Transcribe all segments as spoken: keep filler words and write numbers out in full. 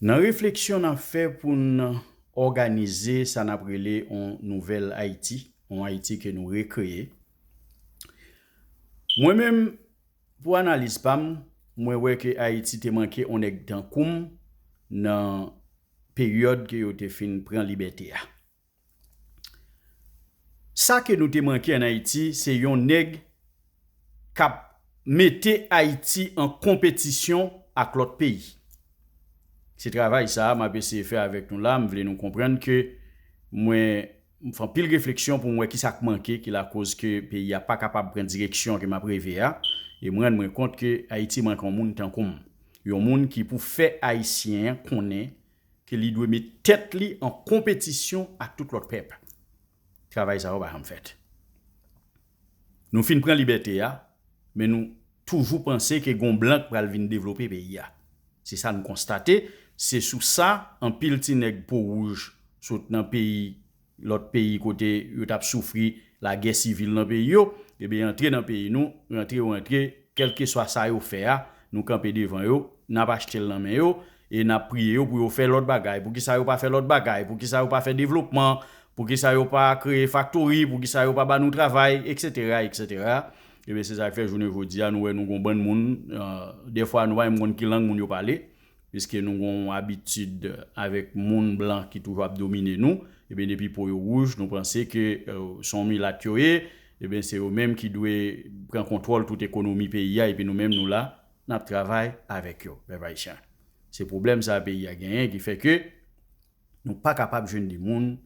Nan refleksyon n ap fè pou n òganize sa n ap rele yon nouvèl Ayiti, yon Ayiti ke nou rekreye, mwen menm, pou analiz pa m, mwen wè ke Ayiti te manke yon nèg tankou m nan peryòd ke yo te fin pran libète a. Sa ke nou te manke ann Ayiti, se yon nèg k ap mete Ayiti an konpetisyon ak lòt peyi. Se travay sa a m ap eseye fè avèk nou la. M vle nou konprann ke mwen, m fè anpil refleksyon pou m wè kisa k manke, ki lakoz ke peyi a pa kapab pran direksyon ke m ap reve a. E m rann mwen kont ke Ayiti manke yon moun tankou m. Yon moun ki pou fè Ayisyen an konnen ke li dwe met tèt li an konpetisyon ak tout lòt pèp. Travay sa yo pa janm fèt. Nou fin pran libète a, men nou toujou panse ke gon blan k pral vin devlope peyi a. Se sa n konstate, se sou sa anpil ti nèg po wouj sot nan peyi, lòt peyi kote yo t ap soufri lagè sivil nan peyi yo, ebyen antre nan peyi nou, rantre yo antre, kèlkeswa sa yo fè a, nou kanpe devan yo, n ap achte l nan men yo, e n ap priye yo pou yo fè lòt bagay. Poukisa yo pa fè lòt bagay? Poukisa yo pa fè devlopman? Poukisa yo pa kreye faktori? Poukisa yo pa ba nou travay? Eksetera, eksetera. Ebyen, se sa k fè jounen jodi a, nou wè nou gon bann moun, euh, dèfwa nou pa menm konn ki lang moun yo pale, piske nou gon abitid avèk moun blan ki toujou ap domine nou. Ebyen, depi po yo wouj, nou panse ke, euh, se yon milat yo ye, ebyen, se yo menm ki dwe pran kontwòl tout ekonomi peyi a, epi nou menm nou la, n ap travay avèk yo, pèp ayisyen. Se pwoblèm sa a peyi a genyen ki fè ke nou pa kapab jwenn de moun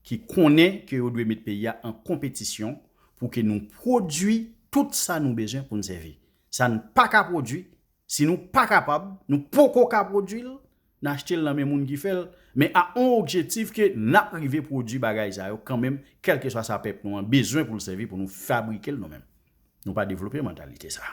ki konnen ke yo dwe met peyi a an konpetisyon pou ke nou pwodui tout sa nou bezwen pou n sèvi. Sa n pa ka pwodui, si nou pa kapab, nou poko ka pwodui l, n achte l nan men moun ki fè l, men a yon objektif ke n ap rive pwodui bagay sa yo kanmenm, kèlkeswa sa pèp nou an bezwen pou l sèvi pou nou fabrike l nou menm. Nou pa devlope mantalite sa.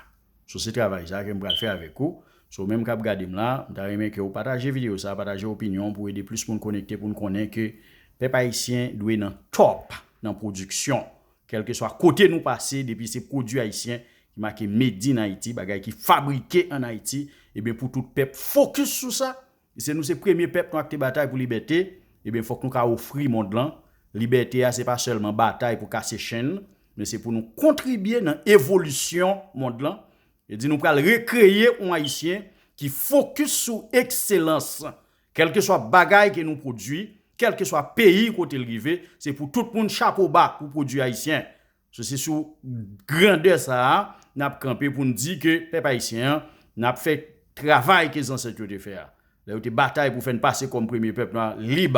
So, se travay sa ke m pral fè avèk ou. So, ou menm k ap gade m la, m ta renmen ke ou pataje videyo sa, pataje opinyon pou ede plis moun konekte, pou n konnen ke pèp ayisyen dwe nan top nan pwodiksyon. Kèlkeswa kote nou pase, depi se pwodui ayisyen ki make Made in Haiti, bagay ki fabrike ann Ayiti, ebyen pou tout pèp fokis sou sa. Se nou se premye pèp nwa ki te batay pou libète, ebyen fòk nou ka ofri mond lan libète a, se pa sèlman batay pou kase chenn, men se pou nou kontribye nan evolisyon mond lan. E di nou pral rekreye yon ayisyen ki fokis sou ekselans. Kèlkeswa bagay ke nou pwodui, kèlkeswa peyi kote l rive, se pou tout moun chapo ba pou pwodui ayisyen. So, se sou grandè sa a n ap kanpe pou n di ke pèp ayisyen an, n ap fè travay ke zansèt yo te fè a. Lè yo te batay pou fè n pase kòm premye pèp nwa lib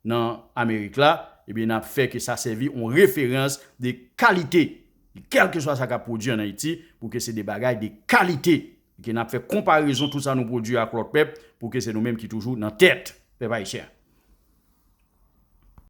nan Amerik la, ebyen, n ap fè ke sa sèvi yon referans de kalite, kèlkeswa sa k ap pwodui ann Ayiti, pou ke se de bagay de kalite, ke n ap fè konparezon tout sa nou pwodui ak lòt pèp, pou ke se nou menm ki toujou nan tèt pèp ayisyen an.